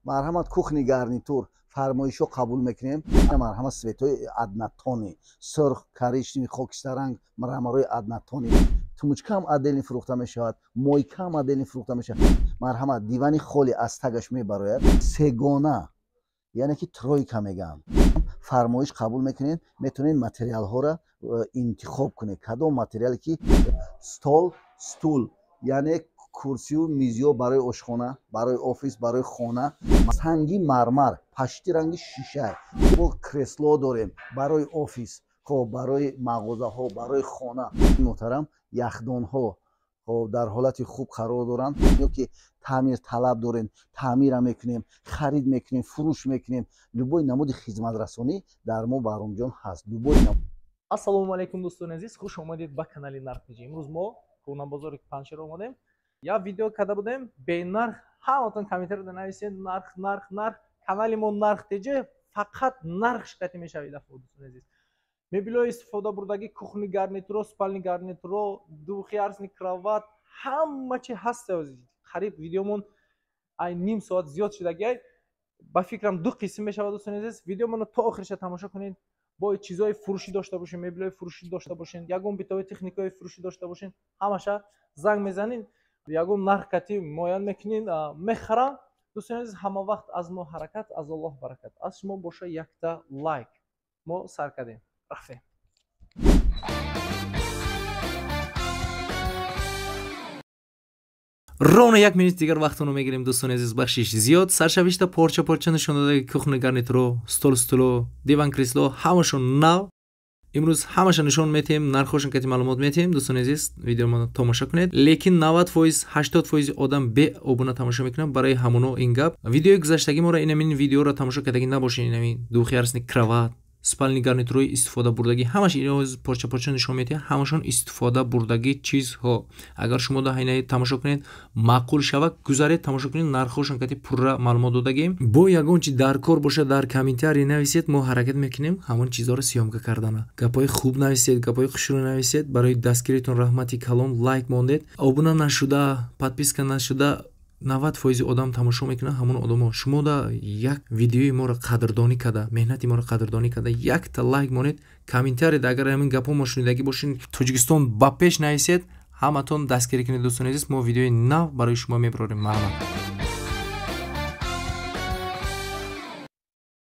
Марҳамат, кухни гарнитур фармоишҳо қабул мекунем. Марҳамат, цветҳои однотонный, сурх, коричневый, хокистаранг, мраморҳои однотонный. Тумучка ҳам отдельно фурӯхта мешавад, мойка ҳам отдельно фурӯхта мешавад. Марҳамат, дивани холи аз тагаш мебарояд, сегона, яъне ки тройка мегӯянд. Фармоиш қабул мекунем, метавонед материалҳоро интихоб кунед, кадом материале ки: стол, стул, яъне курсию мизиё барои ошхона, барои офис, барои хона, санги мармар, пашти ранги шиша. Бо кресло дорем барои офис, хоб, барои мағозаҳо, барои хона. Муҳтарам, яхдонҳо, хоб, дар ҳолати хуб қарор доранд. Ё ки таъмир талаб дорем, таъмира мекунем, харид мекунем, фурӯш мекунем. Любой намуди хизматрасонӣ дар мо, Баҳромҷон, ҳаст, любой. Ассалому алайкум, дӯстони азиз, хуш омадед ба канали Нарх Тиҷи. Имрӯз мо Кӯнабозори Панҷшер омадем. Як видео карда будем бенарх. Ҳаматон комментарияда нависед: нарх, нарх, нарх. Канали мо Нарх Теҷе, фақат нарх шикоятӣ мешавад. Дафъа, дӯстони азиз, мебелҳои истифода бурдагӣ, кухни гарнитуро, спальни гарнитуро, двухъярусный кровать, ҳама чи ҳаст. Қариб видеомон ай ним соат зиёд шудагиай, ба фикрам, ду қисм мешавад. Дӯстони азиз, видеомонро то охириша тамошо кунед. Бо чизҳои фурӯшӣ дошта бошен, мебелҳои фурӯшӣ дошта бошен, ягон бытовой техникаҳои фурӯшӣ дошта бошен, ҳамаша занг мезанед, ягон нарх кати муайян мекунед, мехарам. Дӯстони азиз, ҳама вақт аз мо ҳаракат, аз Аллоҳ баракат, аз шумо боша якта лайк. Мо сар кардем, рафтем. Ровно як минут дигар вақтонро мегирем, дӯстони азиз, бахшиш зиёд. Саршавишта порча порча нишон дода: кухни гарнитуро, стол, стуло, диван, кресло, ҳамашон нав. Имрӯз ҳамаша нишон метиҳем, нархҳошон кати маълумот метиҳем. Дӯстони азиз, видеомо тамошо кунед, лекин 90%, 80% одам беобуна тамошо мекунад, барои ҳамоно ин гап. Видеои гузаштагӣ моро, инамин видеоро тамошо кардагӣ набошед, инамин двухъярусный кровать, спальни гарнитурои истифода бурдагӣ, ҳамаш ино порча порча нишон медиҳад, ҳамашон истифода бурдагӣ чизҳо. Агар шумо да ҳайна тамошо кунед, маъқул шавад, гузаред, тамошо кунед, нархҳошон кати пурра маълумот додагем. Бо ягон чи дар кор бошад, дар комментарий нависед, мо ҳаракат мекунем ҳамон чизҳоро съёмка кардана. Гапҳои хуб нависед, гапҳои хушрӯ нависед. Барои дастгиритон раҳмати калон. Лайк мондед, обуна нашуда, подписка нашуда, 90% одам тамошо мекунад. Ҳамон одамо шумо да як видеои моро қадрдонӣ карда, меҳнати моро қадрдонӣ карда, якта лайк монед, комментарияда агар ҳамин гапҳо мо шунидагӣ бошед, Тоҷикистон ба пеш нависед. Ҳаматон дастгирӣ кунед, дӯстони азиз, мо видеои нав барои шумо мебарорем. Марҳамат.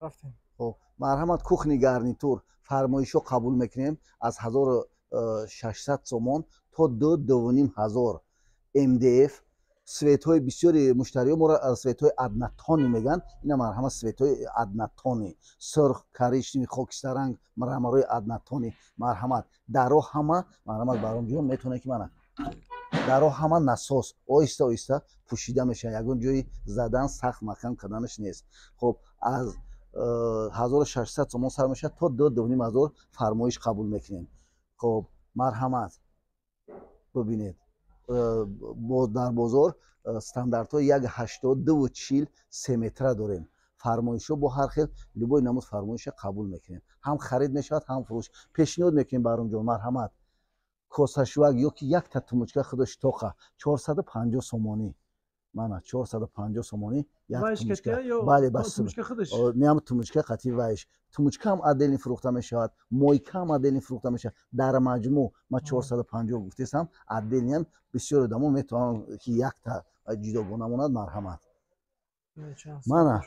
Рафтем. Хоб, марҳамат, кухни гарнитур фармоишҳо қабул мекунем аз 1600 сомон то 2-2,5 ҳазор. МДФ, цветҳои бисёри муштариҳо моро цветҳои однотонный мегӯянд. Ина, марҳамат, цветҳои однотонный, сурх, коричневый, хокистаранг, мраморҳои однотонный. Марҳамат, даро ҳама, марҳамат, Баҳромҷон, метавонед ки, мана, даро ҳама насос, оҳиста оҳиста пӯшида мешавад, ягон ҷои задан, сахт маҳкам карданаш нест. Хоб, аз 1600 сомон сар мешавад то 2-2,5 ҳазор фармоиш қабул мекунем. Хоб, марҳамат, бибинед, дар бозор стандартҳои 1,80, 2,40, 3 метра дорем. Фармоишҳо бо ҳар хел, любой намуд фармоиша қабул мекунем, ҳам харид мешавад, ҳам фурӯш. Пешниҳод мекунем, Баҳромҷон, марҳамат, косашӯвак ё ки якта тумучка худаш тоқа 450 сомонӣ. Мана, 450 сомонӣ як тумучка. Бале, неам тумучка қати вайш, тумучка ҳам отдельно фурӯхта мешавад, мойка ҳам отдельно фурӯхта мешавад. Дар маҷмӯъ ма 450 гуфтесам, отдельный ам бисёр одамо метавонанд ки якта ҷудогона монад. Марҳамат, мана,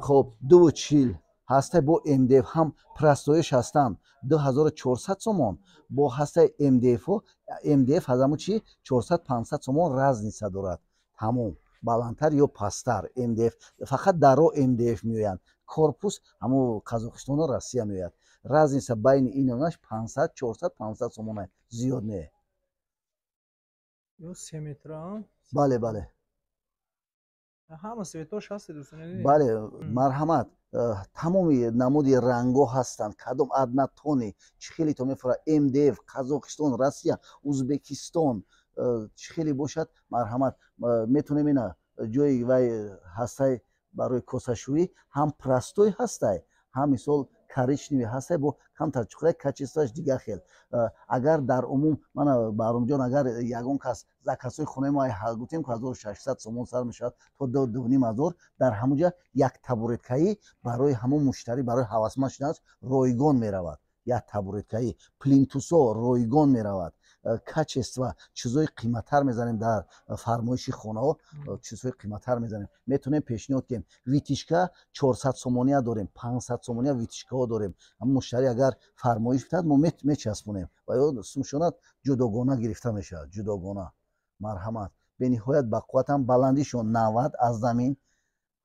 хоб, 2,40 ҳастай, бо МДФ ҳам простой ш ҳастанд 2400 сомон, бо ҳастаи МДФ-о, МДФ ҳазаму чи 400, 500 сомон разница дорад, тамом, баландтар ё пасттар. МДФ фақат даро МДФ меоянд, корпус ҳамо Қазоқистону Россия меояд. Разница байни инонаш 500, 400, 500 сомона, зиёд не. Бале. Ҳама цветош ҳаст, дӯстони. Бале, марҳамат, тамоми намуди рангҳо ҳастанд, кадом однотонный чӣ хеле то мефора, МДФ, Қазоқистон, Россия, Узбекистон, чӣ хеле бошад, марҳамат, метонем. Ина ҷои вай ҳастай барои косашӯӣ, ҳам простой ҳастай, ҳам мисол Коричневый ҳастай, бо камтар чуқура, качество аш дигар хел. Агар дар умум, мана, Баҳромҷон, агар ягон кас заказҳои хонаи мо гуфтем, ки 1600 сомон сар мешавад то 2500, дар ҳамунҷа як табуреткаӣ барои ҳамон муштарӣ, барои ҳавасманд шуданаш ройгон меравад. Як табуреткаӣ, плинтусо ройгон меравад. Качество, чизҳои қиматтар мезанем, дар фармоиши хонаҳо чизҳои қиматтар мезанем, метавонем пешниҳод кунем. Вытяжка 400 сомония дорем, 500 сомония вытяжкаҳо дорем. Ҳамн муштарӣ агар фармоиш бидиҳад, мо мечаспонем ва ё сумшонад ҷудогона гирифта мешавад, ҷудогона. Марҳамат, бениҳоят бақувватам. Баландишон 90 аз замин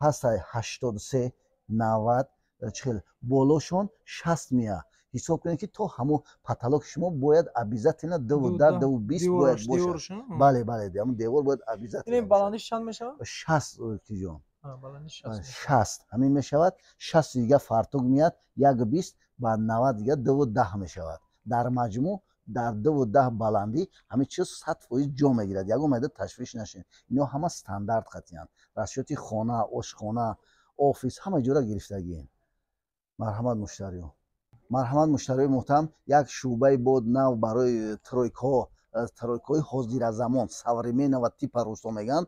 ҳастай, 83, 90 чихел, болошон 60 мия. Ҳисоб кунед, ки то ҳамон потолок шумо бояд обязательно 2,10, 2,20 бояд бошад. Бале, ҳамон девор бояд обязательно. Баландиш чанд мешавад? 60, киҷон, 60 ҳамин мешавад. 60 дига фартук меяд, 1,20 ба 90 дига 2,10 мешавад. Дар маҷмӯъ дар 2,10 баландӣ ҳамин чиз 100% ҷо мегирад. Ягон майда ташвиш нашед, ино ҳама стандарт қатиянд. Расчёт и хона, ошхона, офис, ҳама ҷора гирифтагием. Марҳамат, муштариён, марҳамат, муштариёи муҳтарам. Як шӯъбаи бод нав барои тройкаҳо, тройкаҳои ҳозиразамон, современного типа русо мегӯянд.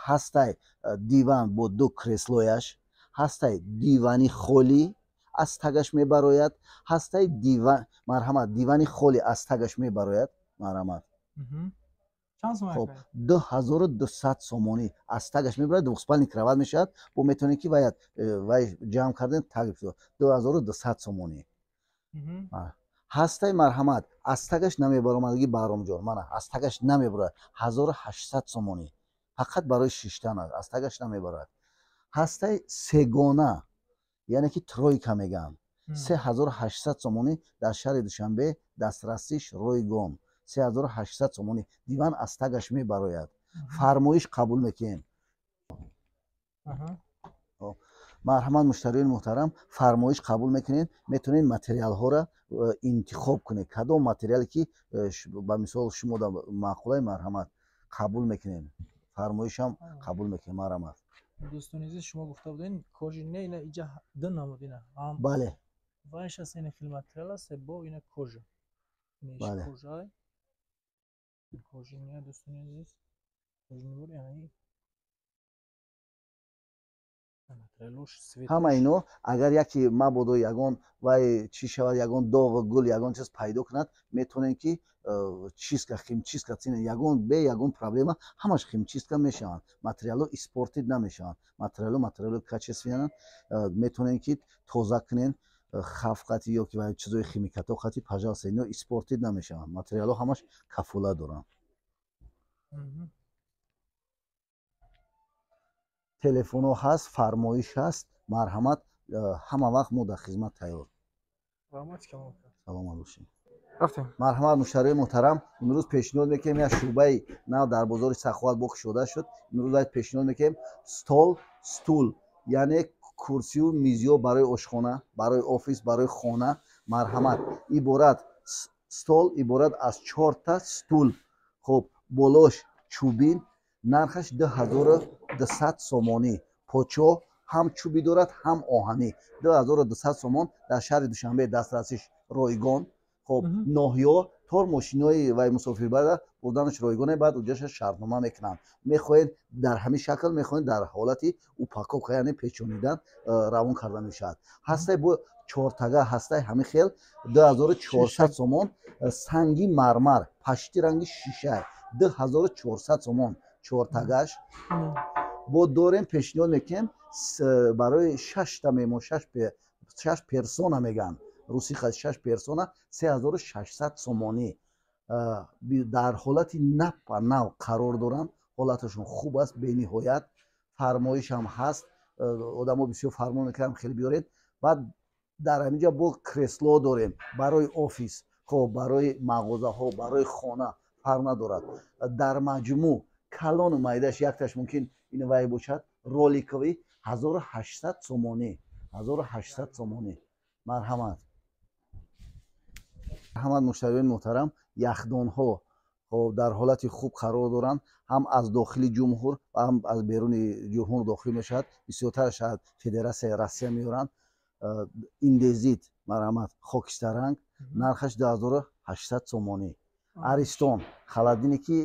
Ҳастай диван бо ду креслояш, ҳастай дивани холӣ, аз тагаш мебарояд, ҳастай диван. Марҳамат, дивани холӣ аз тагаш мебарояд. Марҳамат. Хоб, 2200 сомонӣ, аз тагаш мебарояд, двухспальный кровать мешавад. Бо метавонед, ки ваят вай ҷамъ кардем таг, 2200 сомонӣ ҳастай. Марҳамат, аз тагаш намебаромадагӣ, Баҳромҷон, мана, аз тагаш намебарояд, 1800 сомонӣ, фақат барои шиштан аст, аз тагаш намебарояд. Ҳастай сегона, яъне ки тройка мегӯянд, 3800 сомонӣ, дар шаҳри Душанбе дастрасиш ройгон. 3800 сомонӣ, диван аз тагаш мебарояд. Фармоиш қабул мекунем. Марҳамат, муштариёни муҳтарам, фармоиш қабул мекунем. Метавонед материалҳоро интихоб кунед, кадом материале ки ба мисол шумо маъқулай. Марҳамат, қабул мекунем, фармоишам қабул мекунем. Марҳамат. Дӯстони азиз, шумо гуфта будем, кожа не, ина иҷа ду намуд ина. Бале. Вайш аст, ина хел материал аст, бо ина кожа. Бале. Кожа, кожа не, дӯстони азиз, кожа бур, яъне. Ҳама ино, агар яке мабодо ягон вай чӣ шавад, ягон доғу гул, ягон чиз пайдо кунад, метавонем ки чистка, химчистка цина, ягон бе ягон проблема ҳамаш химчистка мешаванд. Материалҳо испортить намешаванд. Материалҳо качественный анд. Метавонем ки тоза кунем хаф қати ё ки чизои химикатҳо қати. Пожалуйста, ино испортить намешаванд. Материалҳо ҳамаш кафола доранд. Телефонҳо ҳаст, фармоиш ҳаст. Марҳамат, ҳама вақт мо дар хизмат тайёр. Саломат бошед. Марҳамат, муштариёи муҳтарам. Имрӯз пешниҳод мекунем як шӯъбаи нав дар бозори Саховат бо кушода шуд. Имрӯз пешниҳод мекунем стол, стул, яъне курсию мизиё барои ошхона, барои офис, барои хона. Марҳамат, иборат стол иборат аз чорта стул. Хуб, болош чӯбин, нархаш 2200 сомонӣ. Почо ҳам чӯбӣ дорад, ҳам оҳанӣ. 2200 сомон, дар шаҳри Душанбе дастрасиш ройгон. Хоб, ноҳиё тор мошинои вай мусофирбара бурданаш ройгоне, баъд уҷаша шартнома мекунанд. Мехоҳед дар ҳамин шакл, мехоҳед дар ҳолати упаковка, яъне печонидан равон карда мешавад. Ҳастай бо чортага, ҳастай ҳамин хел, 2400 сомон. Санги мармар, пашти ранги шиша, 2400 сомон чортагаш. Бо дорем, пешниҳод мекунем барои шашта меҳмон, шаш персона мегӯянд русӣ, шаш персона, 3600 сомонӣ. Дар ҳолати напа нав қарор доранд, ҳолаташон хуб аст бениҳоят. Фармоишам ҳаст, одамо бисёр фармон мекардам, хеле биёред. Баъд дар ҳаминҷа бо кресло дорем барои офис, хоб, барои мағозаҳо, барои хона, фарқ надорад. Дар маҷмӯъ калону майдаш якташ мумкин ин вай бошад, роликовый, 1800 сомонӣ, 1800 сомонӣ. Марҳамат, марҳамат, муштариёни муҳтарам. Яхдонҳо, хоб, дар ҳолати хуб қарор доранд, ҳам аз дохили ҷумҳур ва ҳам аз беруни ҷумҳур дохил мешавад. Бисёртараш аз Федератсияи Россия меоранд. Индезит, марҳамат, хокистаранг, нархаш 2800 сомонӣ. Аристон, холодильники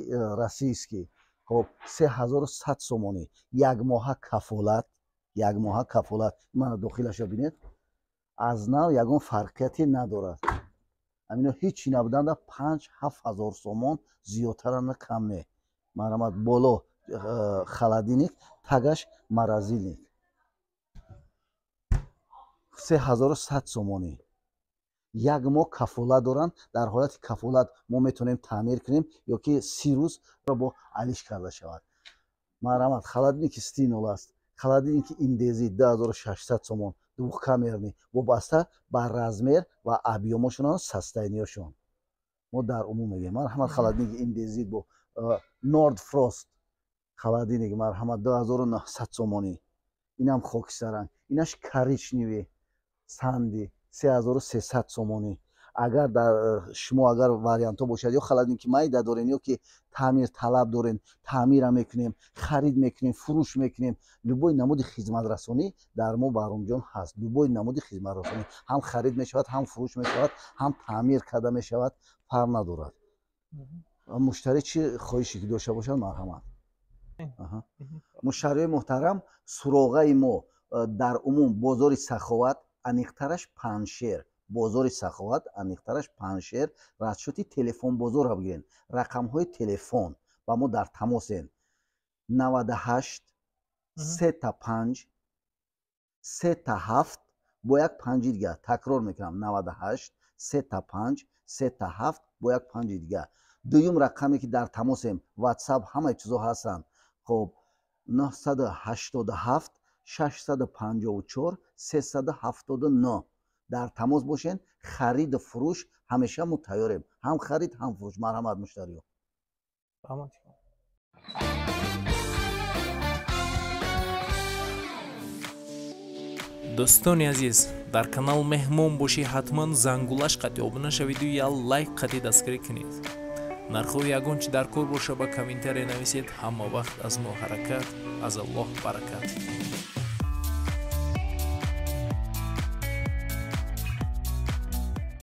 российский, хоб, 3100 сомонӣ. Як моҳа кафолат, як моҳа кафолат. Мана дохилаша бинед, аз нав ягон фарқияте надорад. Амино ҳечи набуданда 5-7 ҳазор сомон зиёдтарана кам не. Марҳамат, боло холодильник, тагаш морозильник, 3100 сомонӣ. Як моҳ кафолат доранд. Дар ҳолати кафолат мо метавонем таъмир кунем ё ки 30 рӯз бо алиш карда шавад. Марҳамат, холодильники Стинол аст, холодильники индезит, 2600 сомон, двухкамерный, вобаста ба размер ва объёмошон, состояниёшон мо дар умум мегӯем. Марҳамат, холодильники индезит бо Нордфрост холодильник, марҳамат, 2900 сомонӣ. Инам хокистаранг, инаш коричневый санди, 3300 сомонӣ. Агар дар шумо агар вариантҳо бошад, ё холодильники майда дорен, ё ки таъмир талаб дорен, таъмира мекунем, харид мекунем, фурӯш мекунем. Любой намуди хизматрасонӣ дар мо, Баҳромҷон, ҳаст. Любой намуди хизматрасонӣ: ҳам харид мешавад, ҳам фурӯш мешавад, ҳам таъмир карда мешавад, фарқ надорад. Муштарӣ чӣ хоҳише ки дошта бошад, марҳамат. Муштариёи муҳтарам, суроғаи мо дар умум бозори Саховат, аниқтараш Панҷшер, бозори Саховат, аниқтараш Панҷшер. Расчёти телефон бозорро бигирен. Рақамҳои телефон ба мо дар тамосен: 98 3 5 3 7 бо як панҷи дига. Такрор мекунам: 98 3 5 3 7 бо як панҷи дига. Дуюм рақаме ки дар тамосем, Ватсап, ҳамаи чизо ҳастанд. Хоб, 987 654 379 дар тамос бошен. Хариду фурӯш ҳамеша мо тайёрем, ҳам харид, ҳам фурӯш. Марҳамат, муштариё. Раҳмат. Дӯстони азиз, дар канал меҳмон бошӣ, ҳатман зангулаш қатъи обуна шавиду як лайк қатъи дастгирӣ кунед. Нархҳои ягон чи дар кор боша, ба комментария нависед. Ҳама вақт аз мо ҳаракат, аз Аллоҳ баракат.